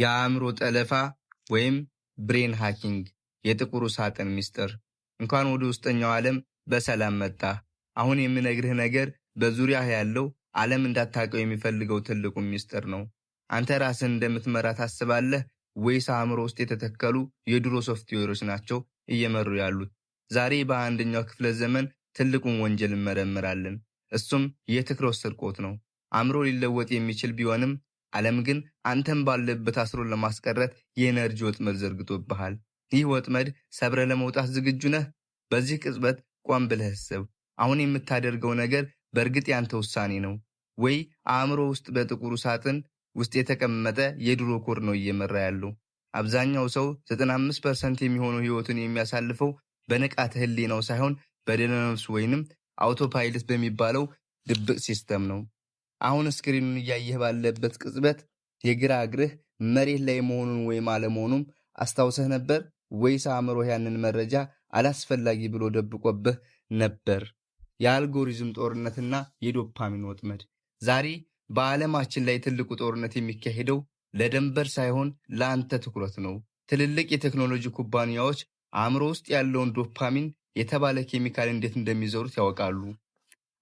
የአእምሮ ጠለፋ ወይም brain hacking፣ የጥቁሩ ሳጥን ሚስጥር። እንኳን ወደ ውስጠኛው ዓለም በሰላም መጣህ። አሁን የምነግርህ ነገር በዙሪያህ ያለው ዓለም እንዳታውቀው የሚፈልገው ትልቁ ሚስጥር ነው። አንተ ራስህን እንደምትመራ ታስባለህ ወይስ አእምሮ ውስጥ የተተከሉ የድሮ ሶፍትዌሮች ናቸው እየመሩ ያሉት? ዛሬ በ21ኛው ክፍለ ዘመን ትልቁን ወንጀል እንመረምራለን። እሱም የትኩረት ስርቆት ነው። አእምሮ ሊለወጥ የሚችል ቢሆንም ዓለም ግን አንተን ባለበት አስሮ ለማስቀረት የ energy ወጥመድ ዘርግቶብሃል። ይህ ወጥመድ ሰብረህ ለመውጣት ዝግጁ ነህ? በዚህ ቅጽበት ቆም ብለህ አስብ። አሁን የምታደርገው ነገር በእርግጥ ያንተ ውሳኔ ነው ወይ አእምሮ ውስጥ በጥቁሩ ሳጥን ውስጥ የተቀመጠ የድሮ ኮድ ነው እየመራ ያለው? አብዛኛው ሰው 95% የሚሆነው ህይወቱን የሚያሳልፈው በንቃተ ህሊናው ሳይሆን በደመነፍስ ወይንም autopilot በሚባለው ድብቅ system ነው። አሁን screen ኑን እያየህ ባለበት ቅጽበት የግራ እግርህ መሬት ላይ መሆኑን ወይም አለመሆኑም አስታውሰህ ነበር ወይስ አእምሮህ ያንን መረጃ አላስፈላጊ ብሎ ደብቆብህ ነበር? የአልጎሪዝም ጦርነትና የዶፓሚን ወጥመድ። ዛሬ በዓለማችን ላይ ትልቁ ጦርነት የሚካሄደው ለደንበር ሳይሆን ለአንተ ትኩረት ነው። ትልልቅ የቴክኖሎጂ ኩባንያዎች አእምሮ ውስጥ ያለውን ዶፓሚን የተባለ ኬሚካል እንዴት እንደሚዘሩት ያውቃሉ።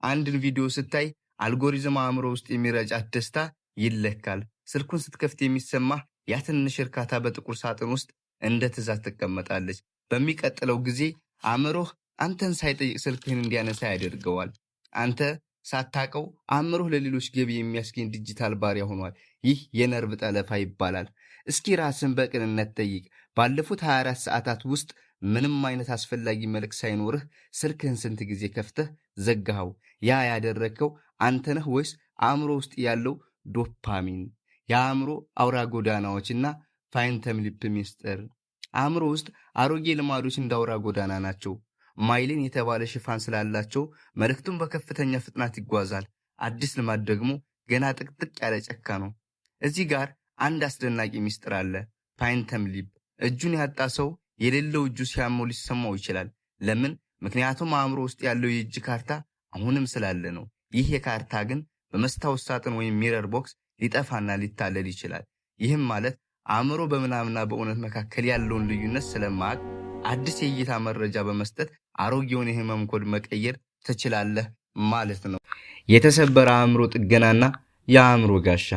አንድን ቪዲዮ ስታይ አልጎሪዝም አእምሮ ውስጥ የሚረጫት ደስታ ይለካል። ስልኩን ስትከፍት የሚሰማህ ያ ትንሽ እርካታ በጥቁር ሳጥን ውስጥ እንደ ትእዛዝ ትቀመጣለች። በሚቀጥለው ጊዜ አእምሮህ አንተን ሳይጠይቅ ስልክህን እንዲያነሳ ያደርገዋል። አንተ ሳታቀው አእምሮህ ለሌሎች ገቢ የሚያስገኝ ዲጂታል ባሪያ ሆኗል። ይህ የነርቭ ጠለፋ ይባላል። እስኪ ራስን በቅንነት ጠይቅ። ባለፉት 24 ሰዓታት ውስጥ ምንም አይነት አስፈላጊ መልእክት ሳይኖርህ ስልክህን ስንት ጊዜ ከፍተህ ዘጋኸው? ያ ያደረግከው አንተ ነህ ወይስ አእምሮ ውስጥ ያለው ዶፓሚን? የአእምሮ አውራ ጎዳናዎችና phantom limb ሚስጥር። አእምሮ ውስጥ አሮጌ ልማዶች እንደ አውራ ጎዳና ናቸው። Myelin የተባለ ሽፋን ስላላቸው መልእክቱን በከፍተኛ ፍጥነት ይጓዛል። አዲስ ልማድ ደግሞ ገና ጥቅጥቅ ያለ ጫካ ነው። እዚህ ጋር አንድ አስደናቂ ሚስጥር አለ። Phantom limb። እጁን ያጣ ሰው የሌለው እጁ ሲያመው ሊሰማው ይችላል። ለምን? ምክንያቱም አእምሮ ውስጥ ያለው የእጅ ካርታ አሁንም ስላለ ነው። ይህ የካርታ ግን በመስታወት ሳጥን ወይም mirror box ሊጠፋና ሊታለል ይችላል። ይህም ማለት አእምሮ በምናብና በእውነት መካከል ያለውን ልዩነት ስለማያውቅ አዲስ የእይታ መረጃ በመስጠት አሮጌውን የህመም ኮድ መቀየር ትችላለህ ማለት ነው። የተሰበረ አእምሮ ጥገናና የአእምሮ ጋሻ።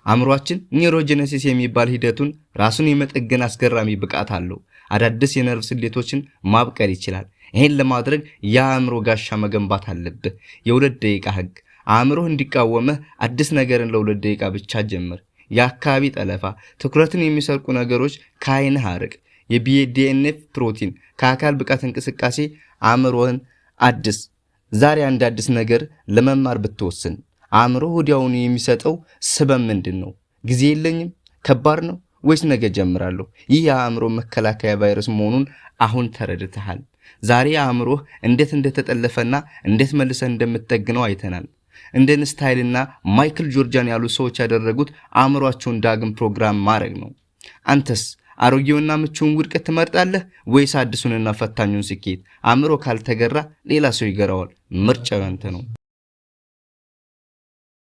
አእምሯችን neurogenesis የሚባል ሂደቱን ራሱን የመጠገን አስገራሚ ብቃት አለው። አዳዲስ የነርቭ ስሌቶችን ማብቀል ይችላል። ይህን ለማድረግ የአእምሮ ጋሻ መገንባት አለብህ። የ2 ደቂቃ ህግ። አእምሮህ እንዲቃወምህ አዲስ ነገርን ለ2 ደቂቃ ብቻ ጀምር። የአካባቢ ጠለፋ። ትኩረትን የሚሰርቁ ነገሮች ከአይንህ አርቅ። የ BDNF ፕሮቲን ከአካል ብቃት እንቅስቃሴ አእምሮህን አድስ። ዛሬ አንድ አዲስ ነገር ለመማር ብትወስን አእምሮህ ወዲያውኑ የሚሰጠው ስበብ ምንድን ነው? ጊዜ የለኝም፣ ከባድ ነው ወይስ ነገ ጀምራለሁ? ይህ የአእምሮ መከላከያ ቫይረስ መሆኑን አሁን ተረድተሃል። ዛሬ አእምሮህ እንዴት እንደተጠለፈና እንዴት መልሰህ እንደምትጠግነው አይተናል። እንደ አንስታይንና ማይክል ጆርዳን ያሉ ሰዎች ያደረጉት አእምሯቸውን ዳግም ፕሮግራም ማድረግ ነው። አንተስ አሮጌውና ምቹውን ውድቀት ትመርጣለህ ወይስ አዲሱንና ፈታኙን ስኬት? አእምሮ ካልተገራ ሌላ ሰው ይገራዋል። ምርጫው ያንተ ነው።